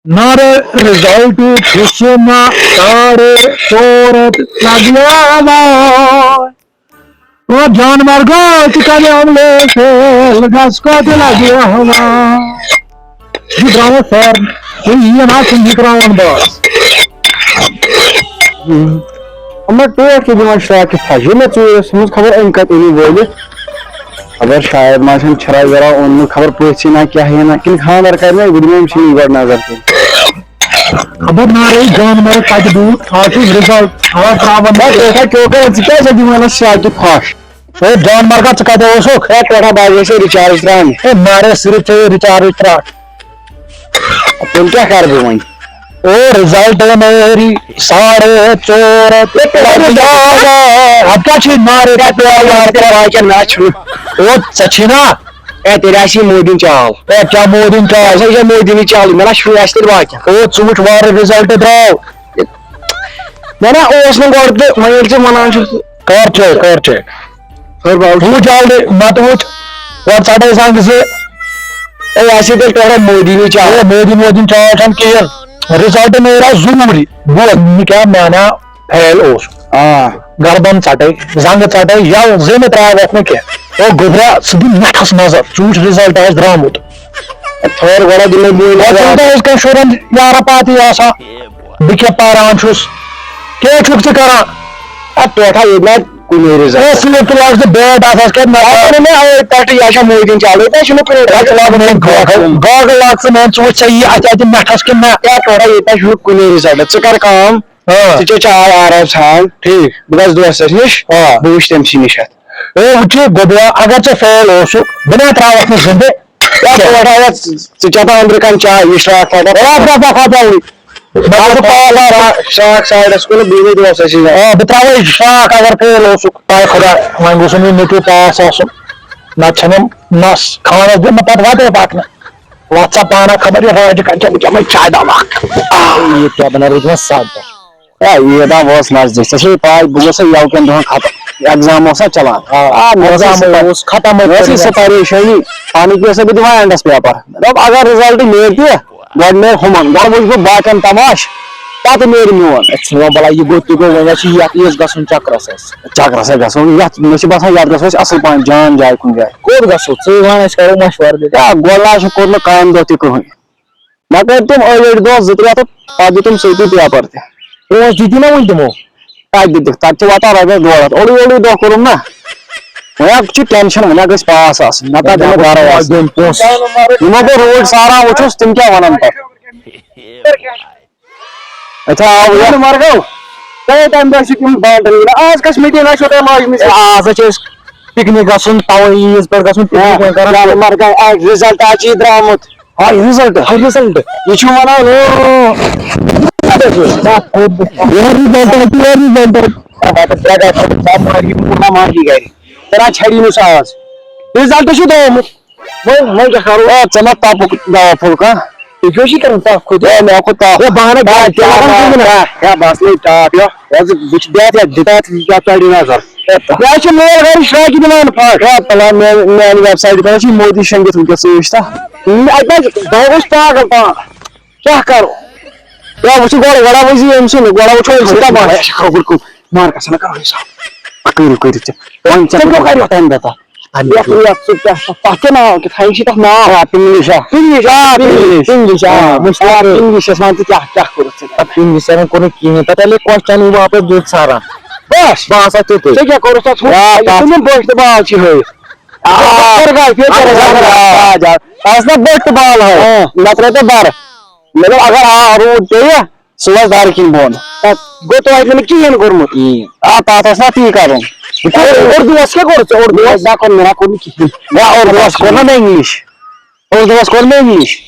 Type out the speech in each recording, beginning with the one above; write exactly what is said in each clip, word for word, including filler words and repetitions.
نارٕ رِزلٹ چھُس نہ ساڑٕ ژور ہتھ لگیاوان۔ او جان مرگا، ژٕ کَمہِ عملہٕ فیل گژھ کوتہِ لگیاوان۔ یہِ درٛاوُن فیر، یہِ یِیہِ نا ژٕ یہِ ترٛاوُن بس۔ اما ٹوٹھ تہِ دِوان شراکہِ پھش، یہِ مےٚ ژوٗرِس منٛز خبر أمۍ کَتہِ أنِو وٲلِتھ۔ خبر شاید ما آسن چھرا وِرا اوٚنمُت، خبر پٔژھۍ یہِ نا کیٛاہ یہِ نا، کِنہٕ خانٛدر کَرِ مےٚ، بہٕ دِمہٕ أمۍ سٕے گۄڈٕ نظر تیٚلہِ۔ خبر نارے جان مرگ کتہِ بوٗٹ، آز چھُ رِزلٹ، آز ترٛاوان۔ ہے، ٹوٹھا کیٛاہ کران، ژٕ کیٛازِ چھَکھ دِوان اَتھ شراکہِ پھش؟ ہے، جان مرگا، ژٕ کَتہِ اوسُکھ؟ ہے، ٹوٹھا، بہٕ حظ گژھِ ہے رِچارٕج ترٛاونہِ۔ ہے، نارے، صرف ژےٚ رِچارٕج ترٛاو۔ تیٚلہِ کیٛاہ کَرٕ بہٕ وۄنۍ؟ او، رِزلٹ نیری ساڑے ژور ہتھ۔ ہے، ٹوٹھا، اَتھ کیٛاہ چھِ نارے؟ ہے، ٹوٹھا، یار، تیٚلہِ باقین نہ چھُنہٕ۔ او، ژےٚ چھی نا؟ ہے، تیٚلہِ آسہِ یہِ مودی چال۔ ہے، کیٛاہ مودی چال؟ ہے، یہِ چھےٚ مودی چالٕے، مےٚ نا شُرۍ آسہِ تیٚلہِ باقین۔ او، ژٕ وٕچھ وارٕ رِزلٹ درٛاو۔ نہ، نہ، اوس نہٕ گۄڈٕ تہٕ وۄنۍ ییٚلہِ ژٕ وَنان چھُکھ تہٕ۔ کر چیک، کر چیک۔ ہر بال۔ وٕچھ جلدی، نتہٕ وٕچھ۔ وۄنۍ ژٹے زنٛگہٕ زٕ۔ ہے، اَسہِ ییٚتہِ پٮ۪ٹھ مودی نٕے چاے۔ ہے، مودی، مودی چاے چھَنہٕ کِہیٖنۍ۔ رِزلٹ نیرِ اَتھ ضروٗری۔ بوز، یہِ کیٛاہ میٛانیٛا فیل اوس۔ آ۔ گردن ژٹے، زنٛگہٕ ژٹے، یَلہٕ زٕے مےٚ ترٛاوَکھ نہٕ کینٛہہ۔ او گوٚبرا، ژٕ دِ مٮ۪ٹھَس نظر، ژٕ وٕچھ رِزلٹ آسہِ درٛامُت۔ ہے، ٹھٔہر گۄڈٕ، دِمے بہٕ وۄنۍ پَتہٕ نظر۔ چھُنہٕ تۄہہِ أسۍ کانٛہہ شُرٮ۪ن یارا پاتی آسان۔ بہٕ کیٛاہ پران چھُس؟ کیٛاہ چھُکھ ژٕ کران؟ اَتھ ٹوٹھا ییٚتہِ نہ کُنے رِزلٹ۔ ہے، صرف تہٕ لاگ ژٕ بیٹ اَتھس کٮ۪تھ، نہ اَتھ ووٚنُے مےٚ أتھۍ پٮ۪ٹھٕ، یہِ چھا مودی چالٕے، تۄہہِ چھُنہٕ کُنے رِزلٹ۔ لاگ ژٕ میٛٲنۍ گاگل، گاگل لاگ ژٕ میٛٲنۍ، ژٕ وٕچھ سا یہِ اَتہِ، اَتہِ مٮ۪ٹھس کِنہٕ نہ؟ ہے، ٹوٹھا ییٚتہِ نہ چھُنہٕ کُنے رِزلٹ۔ ژٕ کر کٲم، آ۔ ژٕ چے چاے آرام سان۔ ٹھیٖک۔ بہٕ گژھٕ دوستس نِش، آ۔ بہٕ وٕچھٕ تٔمۍ سٕے نِش اَتھ۔ ہے، وٕچھ یہِ گوٚبرا، اگر ژےٚ فیل اوسُکھ، بہٕ نہ ترٛاوَکھ نہٕ زِندٕ۔ یا کینٛہہ۔ تورٕ آیا ژٕ، ژٕ چیٚتھ أنٛدرٕ کَنہِ چاے، یہِ شراکھ تھاوان۔ رب رب رب رب۔ مےٚ گوٚژھ پاس آسُن۔ شراکھ سایڈَس کُن، بیٚیہِ دۄہَس ٲسۍ یہِ۔ آ، بہٕ ترٛاوَے شراکھ اگر فیل اوسُکھ۔ پاے خۄدا، وۄنۍ گوٚژھ نہٕ یہِ نیٚچوٗ پاس آسُن۔ نَتہٕ چھَنہٕ نَس خانَس دِمہٕ پَتہٕ وَتے پَکنہٕ۔ وَتھ سا پانہ خبر یہِ راجہِ کَتہِ چھےٚ، بہٕ چَمَے چاے دامہٕ اَکھ۔ آ، یہِ کیٛاہ بَنان رُکہِ وۄنۍ سَتھ دۄہ۔ ہے، عیٖد آو وٲژ نزدیٖک، ژےٚ چھے پاے، بہٕ گوٚژھ یَوٕ کٮ۪ن دۄہَن ختم، ایگزام اوس نا چلان۔ آ، آ، مےٚ ٲس یہِ ایگزام سپر-، اوس ختم مےٚ ٲس یہِ وۄنۍ۔ سپریشٲنی، پانہٕ کیٛاہ اوس بہٕ دِوان اینڈَس پیپر۔ مےٚ دوٚپ، اگر رِزلٹ نیرِ تہِ، گۄڈٕ نیرِ ہُمَن، گۄڈٕ وٕچھِ بہٕ باقیَن تماش، پَتہٕ نیرِ میون۔ ہے، ژھٕنو بَلاے، یہِ گوٚو تہِ گوٚو، وۄنۍ حظ چھِ یَتھ عیٖذ گژھُن چکرَس اَسہِ۔ چکرَس ہے گژھو، یَتھ، مےٚ چھِ باسان، یَتھ گژھو أسۍ اَصٕل پَہَن جان جاے کُنہِ جایہِ۔ کوٚت گژھو؟ ژٕے وَن، أسۍ کَرو مَشوَرٕ تیٚلہِ۔ ہے، گۄڈٕ نہ حظ چھُ کوٚرمُت کامہِ دۄہ تہِ کٕہٕنۍ۔ مےٚ کٔرۍ تِم أڑۍ أڑۍ دۄہ زٕ ترٛےٚ تہٕ پَتہٕ دیُتُم سۭتی پیپر تہِ۔ پونٛسہٕ دِتی نا وُنہِ تِمو؟ کَتہِ دِتِکھ؟ تَتہِ چھِ واتان رۄپیَس ڈۄڈ ہَتھ۔ اوٚڑُے اوٚڑُے دۄہ کوٚرُم نا۔ وۄنۍ ہا چھُ ٹٮ۪نشَن، وۄنۍ ہا گٔژھۍ پاس آسٕنۍ۔ نَتہٕ ہا دِمو گَرَے آسٕنۍ۔ دِم پونٛسہٕ۔ یِمو گوٚو روٗدۍ ساران وٕچھُس، تِم کیٛاہ وَنَن پَتہٕ؟ اچھا، آو یہِ۔ یہِ مَرگَو۔ تۄہہِ تَمہِ دۄہ چھِ تِم بانٹَن گِنٛدان۔ آز کَس میٖٹِنٛگ آسیو تۄہہِ لٲجمٕژ؟ ہے، آز حظ چھِ أسۍ پِکنِک گژھُن، تَوَے عیٖذ پٮ۪ٹھ گژھُن، پِکنِک وۄنۍ کَران۔ یہِ مَرگَو، آ، رِزَلٹ آز چھِ یہِ درٛامُت۔ ہاے رِزلٹ۔ ہاے رِزلٹ۔ یہِ چھُ وَنان، او۔ یہِ رِزلٹ، یہِ رِزلٹ۔ ژٕ رَٹھ چھَڑی نہٕ سُہ آز۔ رِزلٹ چھُ درٛامُت۔ وۄنۍ، وۄنۍ کیٛاہ کَرو؟ آ، ژٕ ما تَپُک دَوا پھوٚل کانٛہہ؟ تُہۍ کیٛاہ چھِو کَران تَپھ کھوٚت؟ ہے، مےٚ کھوٚت تَپھ۔ ہے، بہٕ ہَنہ ہے، گژھٕ کیٛاہ تَلَن بَنان؟ کُنہِ نہ۔ ہے، ہے، بَس لٔج ٹاپ، یو۔ ہے، ژٕ، بہٕ چھُس بیٚہتھ یَتھ، دِتھ اَتھ یہِ کیٛاہ ژَڑِ نظر۔ ہے، یہِ حظ چھِ مول گَرِ شراکہِ دِوان پھَٹ۔ ہے، تَلہٕ ہا میٛانہِ، میٛانہِ ویب سایٹہِ پٮ۪ٹھ حظ چھِ یہِ مودی شۄنٛگِتھ وٕنکیٚس سۭتۍ تہٕ۔ اَتہِ حظ، بہٕ حظ گوٚوُس پاگل پانہٕ۔ کیٛاہ کَرو؟ ہے، وٕچھِو گۄڈٕ، گۄڈٕ وٕچھِ أمۍ سُنٛد، گۄڈٕ وٕچھو أمۍ سُنٛد۔ ہے، شُکُر، مارکَس نہ کَرو حِساب۔ کٔرِو، کٔرِو ژےٚ۔ وۄنۍ ژےٚ ژےٚ کیٛاہ کوٚر؟ کَرِ تَمہِ دۄہ تَتھ؟ یَتھ، یَتھ، سُہ کیٛاہ چھُ تَتھ؟ تَتھ کیٛاہ ناو؟ کیٛاہ تھاوِ چھِ تَتھ ناو؟ آ، پِنٛگلِش، آ۔ پِنٛگلِش، آ، پِنٛگلِش۔ پِنٛگلِش، آ۔ آ، مُشتاق۔ آ، پِنٛگلِشَس وَن ژٕ کیٛاہ، کیٛاہ کوٚرُتھ ژےٚ تَتھ؟ آ، پِنٛگلِشَن کوٚر نہٕ کِہیٖنۍ۔ تَتھ ییٚلہِ question یی واپَس دیُت سَرَن۔ بَس۔ بہٕ آسا تیُتُے۔ ژےٚ کیٛاہ کوٚرُتھ تَتھ؟ آ، یہِ تَتھ۔ تِم بٔٹھۍ تہٕ بال چھِ ہٲوِتھ۔ آ۔ پَتہٕ گژھِ، پَتہٕ آ، گژھِ۔ آ، آ۔ آز نہ بٔٹھۍ تہٕ بال ہٲوِتھ۔ آ۔ مےٚ ترٛٲے تَتھ بَرٕ۔ مےٚ دوٚپ، اگر آ، روٗد پیٚیہِ، سُہ وَسہِ دَرٕ کِنۍ بۄن۔ تَتھ گوٚو توتہِ نہٕ کِہیٖنۍ کوٚرمُت۔ کِہیٖنۍ۔ آ، تَتھ اوس نا تی کَرُن۔ اُردوَس کیٛاہ کوٚر ژےٚ؟ اُردوَس؟ نہ، کوٚر مےٚ نہ کوٚر نہٕ کِہیٖنۍ۔ نہ، اُردوَس کوٚر نہ مےٚ اِنٛگلِش۔ اُردوَس کوٚر مےٚ اِنٛگلِش۔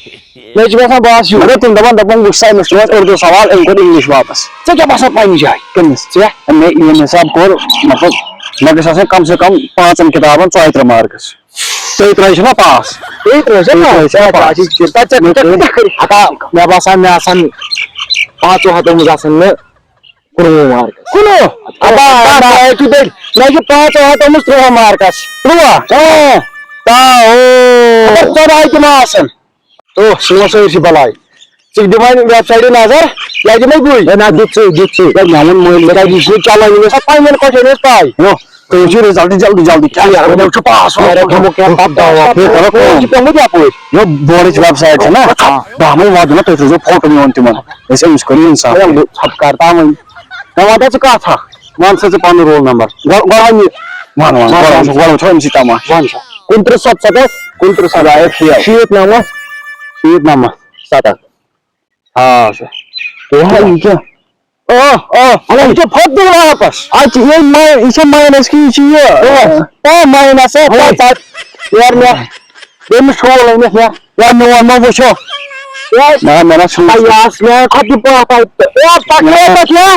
مےٚ چھُ باسان بہٕ آسہٕ یُتھ۔ مگر تِم دَپان، دَپان، وٕچھ سا، أمِس چھُ وۄنۍ اُردو سوال، أمۍ کوٚر اِنٛگلِش واپَس۔ ژےٚ کیٛاہ باسان پنٛنہِ جایہِ؟ کٔمِس؟ ژےٚ؟ مےٚ ییٚمہِ حِساب کوٚر، مطلب، مےٚ گژھِ آسٕنۍ کَم سے کَم پانٛژَن کِتابَن ژۄیہِ تٕرٛہ مارکٕس۔ تُہۍ ترٛٲیِو چھِنہ پاس؟ تُہۍ ترٛٲیِو چھِنہ تُہۍ ترٛٲیِو پاس؟ چھِنہ پاس؟ اچھا، ٹھیٖک۔ پَتہٕ ژےٚ، ژےٚ کۭتیٛاہ کٔرِتھ؟ ہتا، مےٚ باسان مےٚ آسَن پانٛژو ہَتو منٛز آسَن مےٚ کُنوُہ مارکٕس۔ کُنوُہ؟ اَبا، اَبا، اَبا۔ تُہۍ تیٚلہِ، مےٚ چھِ پانٛژو ہَتو منٛز تُرٛواہ مارکٕس۔ تُرٛواہ؟ اۭں۔ تا، او۔ مگر ژۄداہ تہِ ما آسَن؟ او، سُہ وَن سٲرسٕے بَلاے۔ ژٕ دِوان ویب سایٹہِ نظر، یا دِمے بٕے؟ ہے نہ، دیُت ژٕے، دیُت ژٕے۔ ہے مےٚ ووٚن مٲلۍ، ژےٚ کیٛازِ یہِ چھُے چلٲنی؟ مےٚ سا پنٛنٮ۪ن کۄٹھٮ۪ن ہٕنٛز پَے۔ ہیو، تُہۍ وٕچھِو رِزلٹ جلدی جلدی۔ کیٛاہ یارٕ، وۄنۍ چھُ پاس واریاہ گوٚمُت، کیٛاہ پَتہہ دعوا؟ بیٚیہِ کَرو کٲم۔ چھُ پیوٚمُت یَپٲرۍ۔ یو بورڈٕچ ویب سایٹ چھےٚ نہ؟ آ۔ بہٕ ہَمے واتہٕ نہ، تُہۍ تھٲیزیو فوٹو میون تِمَن۔ أسۍ أمِس کٔرِو اِنصاف۔ ہے، بہٕ ژھۄپہٕ کَرٕ تام وۄنۍ۔ مےٚ وَن تہٕ ژٕ کَتھ اَکھ۔ وَن سا ژٕ پَنُن رول نمبر۔ گۄ-، گۄڈٕ وَن یہِ۔ وَن، وَن، وَن، گۄڈٕ وَن۔ وٕچھو، گۄڈٕ وٕچھو أمِس یہِ تَماشہٕ۔ وَن سا۔ کُنترٕٛہ سَتَتھ۔ کُنترٕٛہ سَتَتھ۔ شیٖتھ نَمَتھ۔ شیٖتھ نَمَتھ۔ سَتَتھ۔ آ، سا۔ تُہۍ ہا یہِ کیٛاہ؟ آ، آ، اَلَے۔ یہِ چھُ پھۄتھ دِوان واپس۔ اَتہِ چھِ یہِ ماے-، یہِ چھےٚ ماینَس کِنہٕ یہِ چھِ یہِ؟ آ۔ آ، ماینَس، آ، اَلَے۔ پَتہٕ، پَتہٕ، یورٕ مےٚ، ییٚمِس ٹھوٗل أنِتھ مےٚ۔ یا میون ما وٕچھو؟ یہِ نہ، مےٚ نہ چھُنہٕ۔ آ، یہِ آسہٕ مےٚ کھۄتہٕ تہِ پاپھ اَتہِ۔ اے، پَکھ، نہ۔ اے، پَکھ، یا۔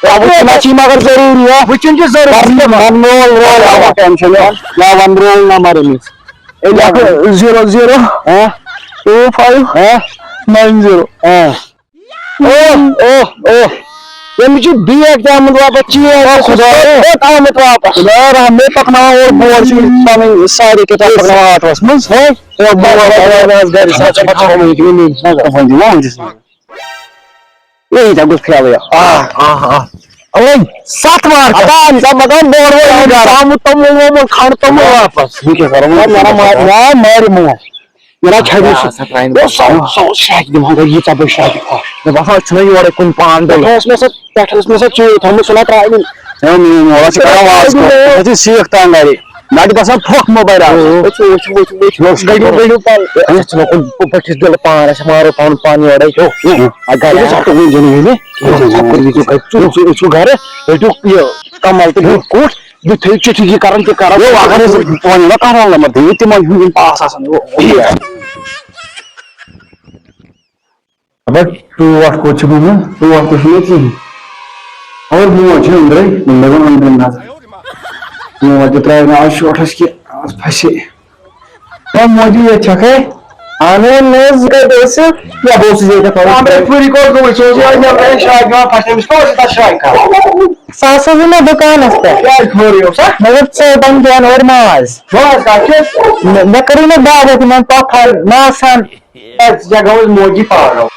یا، وٕچھ، مےٚ چھِ مگر ضروٗری، ہا۔ وٕچھُن چھُ ضروٗری۔ وَن، وَن رول، رول، آ۔ ٹٮ۪نشَن، یا، یا وَن رول نمبر أمِس۔ اے، لیکھ زیٖرو زیٖرو، ہا؟ ٹوٗ فایِو، ہا؟ Nine zero. ہا۔ اوہ، اوہ، اوہ۔ ییٚمِس چھُ بیگ تہِ آمُت واپس، چین تہِ چھُ خۄدایا۔ سیوٚد آمُت واپس۔ خۄدایا رحم، مےٚ پکناوان اورٕ بور چھِ پنٕنۍ سارے کِتاب پکناوان آٹوَس منٛز۔ ہے، اے بور، بور، بور، بور، گرِ سا چھِ پتہٕ تھاوٕنۍ ییٚتہِ وٕنی۔ نظر۔ وۄنۍ دِمو وٕنۍ۔ یے ییٖتیٛاہ گوٚژھ پھیلٕے۔ آ، آ، آ۔ وۄنۍ ستھ وار کر۔ ہتا، أمِس آو مگر بور وور آمُت توٚمُل ووٚمُل، کھنٛڈ توٚمُل واپس۔ وۄنۍ کیٛاہ کرو؟ وۄنۍ مےٚ ما-، مےٚ ما مارِ موج۔ مےٚ نا چھَڑِ سُہ۔ آ، سا ترٛاوِن۔ اوس سُہ، سُہ اوس شاید دِوان، ییٖژاہ بٔڑ شاید خۄش۔ مےٚ باسان، أسۍ چھِنہ یورَے کُنہِ پانہٕ پٮ۪ٹھٕ ڈَلان۔ اوس مےٚ سۄ، پٮ۪ٹھٕ ٲس مےٚ سۄ چوٗرِ تھٲومٕژ، سُہ نا ترٛاوٕنۍ۔ ہے، میون مول، اَتھ چھِ کران واز کٲم۔ اَتھ چھِ سیٖکھ تنٛگ اَڑے۔ مےٚ چھِ باسان پھۄکھ موبایل آز۔ ہے، ژٕ وٕچھ، وٕچھ، وٕچھ۔ یہِ اوس گٔنِو، گٔنِو پَل۔ ہے، ژٕ لوگُن بہٕ بٔٹھِس دِلہٕ پان، اَسہِ مارو پانہٕ پان یورَے۔ ہیوٚو۔ ہیوٚو۔ اَ، گَرِ ژٕ آسہِ۔ ژٕ کُنہِ جایہِ یہِ۔ ژٕ ژٕ ژٕ ژٕ گَرِ۔ رٔٹِو یہِ کَمَل تہٕ بیٚیہِ کوٗٹھ۔ بہٕ تھٲیِو چِٹھی یہِ کَران تہِ کَران۔ ہیوٚو، اگر حظ وۄنۍ یِمَن کَران نمبر دِیِو، تِمَن ہُنٛد یِم پاس آسان۔ ہیوٚو۔ خبر ٹوٹھ کوٚت چھُ گوٚمُت، ٹوٹھ تہِ چھُنہٕ کِہیٖنۍ۔ خبر موج چھِ أنٛدرَے، وۄنۍ لَگَن أنٛدرِم نظر۔ موج تہِ ترٛایہِ نہٕ آز شوٹھَس کینٛہہ، آز پھَسے۔ ہے موجی، ییٚتہِ چھَکھَے؟ اَہَن حظ، نہ حظ، ژٕ کَتہِ اوسُکھ؟ یا بہٕ اوسُس ییٚتہِ پَران۔ اَمرِش پوٗری کوٚت گوٚمُت؟ سُہ اوس یِہوٚے نٮ۪برَے شاہہِ پٮ۪وان پھَسنٲوِس، کَوَر چھِ تَتھ شاہہِ کَران؟ سُہ ہسا چھُ مےٚ دُکانَس پٮ۪ٹھ۔ کیٛازِ خٲرٕے اوسا؟ مےٚ دوٚپ، ژٕ بَنہٕ دِوان اورٕ ماز۔ ماز کَتھ چھُ؟ مےٚ، مےٚ کٔرٕے نہٕ دعوت یِمَن پۄپھَر، ماسَن۔ ہے، ژےٚ گوٚوُے موجی پاگل۔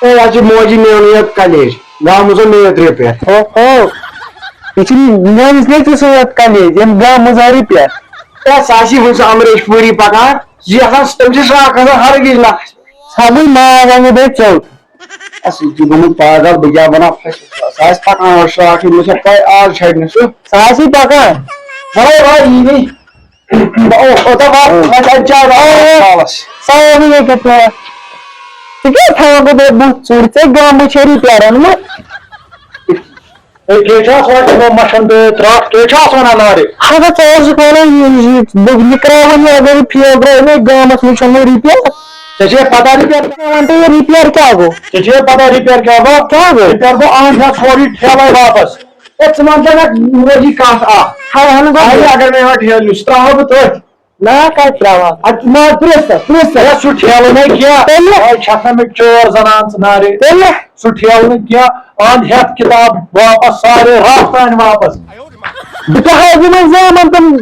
ہے، اَتھ چھِ موجی میونٕے یوت کلیج، گامہٕ زن میٲنۍ ترٛےٚ پٮ۪ٹھ۔ او، او۔ یہِ چھِ میٲنِس نیٚچوِس یوت کلیج، ییٚمۍ گامہٕ زن رِپیَر۔ ہے، سُہ آسی وٕنہِ سُہ اَمریش پوٗری پَکان، یہِ چھِ آسان، تٔمِس چھِ شراکھ آسان ہر وِزِ نَکھٕ۔ سُہ ہا گوٚو ماز اَنہِ بیٚیہِ ژوٚٹ۔ اَسہِ چھُ گوٚمُت پاگل، بہٕ کیٛاہ وَنہٕ، سُہ آسہِ پَکان اورٕ شراکھ، مےٚ چھےٚ پَے آز چھَڑِ نہٕ سُہ۔ سُہ آسی پَکان۔ وَلہٕ وَلہٕ یی نہٕ۔ او، او، دَپان، وۄنۍ چھِ اَتہِ چاے واپَس۔ سارنٕے ییٚتہِ پٮ۪ٹھ۔ ژٕ کیٛاہ تھاوان گوٚو بُتھ ژوٗرِ؟ ژےٚ گامہٕ چھے رِپیَر اوٚنمُت؟ ہے، کیٛاہ چھِ اَتھ وَنان؟ یِمو مَشَن تہٕ ترٛٹھ، کیٛاہ چھِ اَتھ وَنان نارِ؟ ہَتہٕ ژٕ اوسُکھ وَنان، یہِ، یہِ، بہٕ، یہِ کرٛاوَن یہِ، اگر یہِ فیل درٛاو مےٚ گامَس منٛز چھُنہٕ رِپیَر۔ ژےٚ چھےٚ پَتہ رِپیَر؟ ژٕ وَن تہٕ یہِ رِپیَر کیٛاہ گوٚو؟ ژےٚ چھےٚ پَتہ رِپیَر کیٛاہ گوٚو؟ کیٛاہ گوٚو؟ رِپیَر گوٚو اَہَن ہَتھ سورُے ٹھیلَے واپَس۔ ہے، ژٕ وَن تہٕ مےٚ موجی کَتھ اَکھ۔ ہَے، اَہَن گوٚو۔ اَہَن، اگر مےٚ یورٕ ٹھیلہٕ نیوٗ، سُہ ترٛاوہا بہٕ تٔتھۍ۔ نا، کَتہِ ترٛاوان؟ اَدٕ نا، پرٛژھ تَس، پرٛژھ تَس۔ ہے، سُہ ٹھیلہٕ نَے کینٛہہ۔ تیٚلہِ؟ ہے، چھَکھ نہ مےٚ چٲر زَنان ژٕ نارِ۔ تیٚلہِ؟ سُہ ٹھیلہٕ نہٕ کینٛہہ۔ اَن ہٮ۪تھ کِتاب واپَس، سارے رَف تام واپَس۔ بہٕ کیٛاہ ہاوٕ یِمَن زامَن تِم،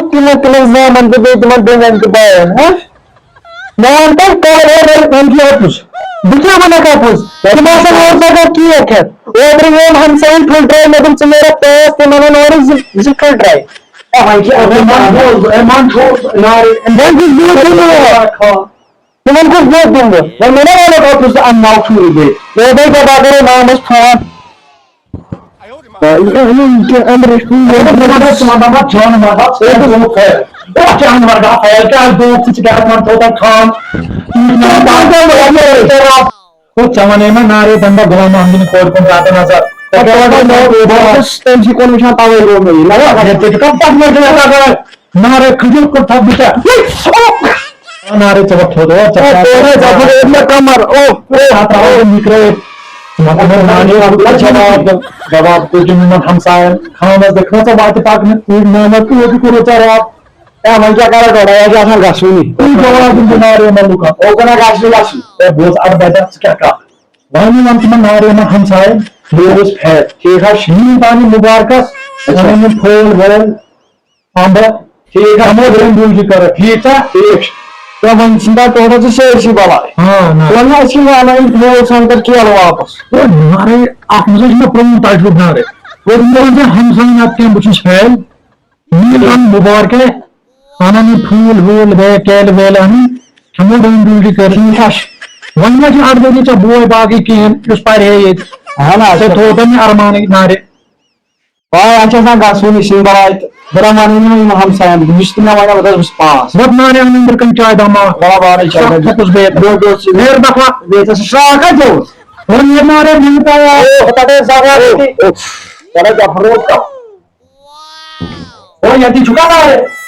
تِمَن، تِمَن زامَن تہٕ بیٚیہِ تِمَن بیٚنٮ۪ن تہٕ باین، ہہ؟ مےٚ وَن تہٕ، کَر اورٕ وۄنۍ کیٛاہ اوس؟ بہٕ کیٛاہ وَنَکھ اَپُز؟ تِم آسَن اورٕ پَگاہ کیک ہٮ۪تھ۔ اوترٕ ووٚن ہمسایَن پھٕٹرٲے، مےٚ دوٚپ، ژٕ نیرَکھ پانٛژھ، تِم اَنَن اورٕ زٕ، زٕ پھٕٹرٲے۔ اے، وۄنۍ چھِ اَتھ منٛز بوز، اے، من چھُ نارِ۔ وۄنۍ کُس بوز دِمہٕ بہٕ؟ تِمَن کُس بوز دِمہٕ بہٕ؟ وۄنۍ مےٚ نا وَنَکھ اَپُز تہٕ اَنناو ٹھوٗل بیٚیہِ۔ ہے، بہٕ کیٛاہ، بہٕ کَرے مامَس فون۔ آ، یہِ، یہِ، یہِ، أنٛدرٕ چھُ یہِ۔ مطلب، ژٕ وَن مطلب، جان مطلب، ژٕ کیٛاہ گوٚو خیر؟ اَتھ چھِ اَنٛد وَنٛد آسان، ییٚلہِ کیٛاہ دوٗر چھُ، ژٕ کیٛاہ وَنان، تھوٚو تۄہہِ خان؟ ہُہ، ژےٚ وَنے مےٚ نارے دَنٛدَ غلام محمدٕنۍ کورِ کُن راتَن نظر۔ ژےٚ کیٛاہ وَنان، بہٕ اوسُس تٔمۍ سٕے کُن وٕچھان، تَوَے گوٚو مےٚ یہِ۔ مےٚ دوٚپ، ہے، ژےٚ چھُکھ پَتہٕ منٛز وَنان، نارے کھٔجُل کُٹھ تھَکھ بہٕ ژےٚ۔ نارے ژےٚ وۄتھ تھوٚد، او، ژےٚ او، کیٛاہ تورے ژےٚ پھٕٹرٲو مےٚ کمر، او، او۔ اَتھ آو نِکرٲوِتھ۔ ژٕ ما کَرٕ نانہِ راتُک جواب، جواب تُج یِمَن ہمساین۔ خانَس دِکھ نا ژےٚ وَتہِ پَکنہٕ، تُج نانَس تہٕ ییٚتہِ کوٚرُتھ ژےٚ راتھ۔ اے، وۄنۍ کیٛاہ کَرو گۄڈٕ؟ اَسہِ چھِ آسان گژھُنٕے۔ تُج جواب دیُن تہٕ نارٕ یِمَن لُکَن۔ او، کَنہ گژھِ نہٕ گژھُن۔ اے، بوز اَتھ بَچَس، ژٕ کیٛاہ کَتھ؟ وۄنۍ وَن تِمَن نارٕ یِمَن ہمساین، بہٕ اوسُس فیٹ۔ ٹھیٖک حظ، شیٖن پانہِ مُبارکَس، اچھا۔ وَنان یِم پھٲلۍ وٲلۍ۔ اَمبہٕ، ٹھیٖک چھا؟ اَمو برٛونٛہہ برٛونٛہہ چھِ کران، ٹھیٖک چھا؟ ٹھیٖک چھُ۔ تہٕ وۄنۍ ژھٕنۍ تَتھ ٹوٹل ژٕ سٲرسٕے بَلاے۔ ہاں نہ۔ وۄنۍ ما چھِ وَنان یِم مول سان کَر کیلہٕ واپَس۔ ہے نارے، اَتھ منٛز حظ چھِ مےٚ پرٛون تجرُبہٕ نارے۔ وۄنۍ چھُس بہٕ وَنان ژےٚ ہمساین اَتھ کینٛہہ، بہٕ چھُس فیل۔ میٛٲنۍ کَم مُبارکے، اَنان یہِ ٹھوٗل ووٗل بیٚیہِ کیلہٕ ویلہٕ اَنٕنۍ، کھٮ۪مو ڈوٗنۍ ڈوٗنۍ کٔرِتھ۔ ٹھیٖک حظ چھُ۔ وۄنۍ ما چھِ اَتھ ؤری ژےٚ بوے باقٕے کِہیٖنۍ، یُس پَرِ ہے ییٚتہِ؟ اَہَن حظ۔ ژےٚ تھوٚو تَمہِ ارمانٕے نارے۔ آ، اَسہِ آسان گژھُن یہِ سِنٛدراے تہٕ بہٕ دَپہٕ وَنہٕ یِمَن یِمَن ہمسایَن، یُس تہِ مےٚ وَنہِ بہٕ دَپہٕ بہٕ چھُس پاس۔ رۄب نارے اَنہٕ أنٛدرٕ کَنہِ چاے دامہ۔ بَرابَرٕے چھُ سۄ آسان۔ تھوٚپُس بیٚیہِ۔ بیٚیہِ بیٚیہِ اوس یہِ ہیٚر بَکھلا۔ بیٚیہِ ژےٚ سُہ شراکھ کَتہِ اوس؟ ہیٚر نارے مِنہِ پایا۔ او، پَتہٕ ٲسۍ زَبردستی۔ چلو کیٛاہ پھرٛوٹ کَم۔ او، ییٚتی چھُکھا نارے؟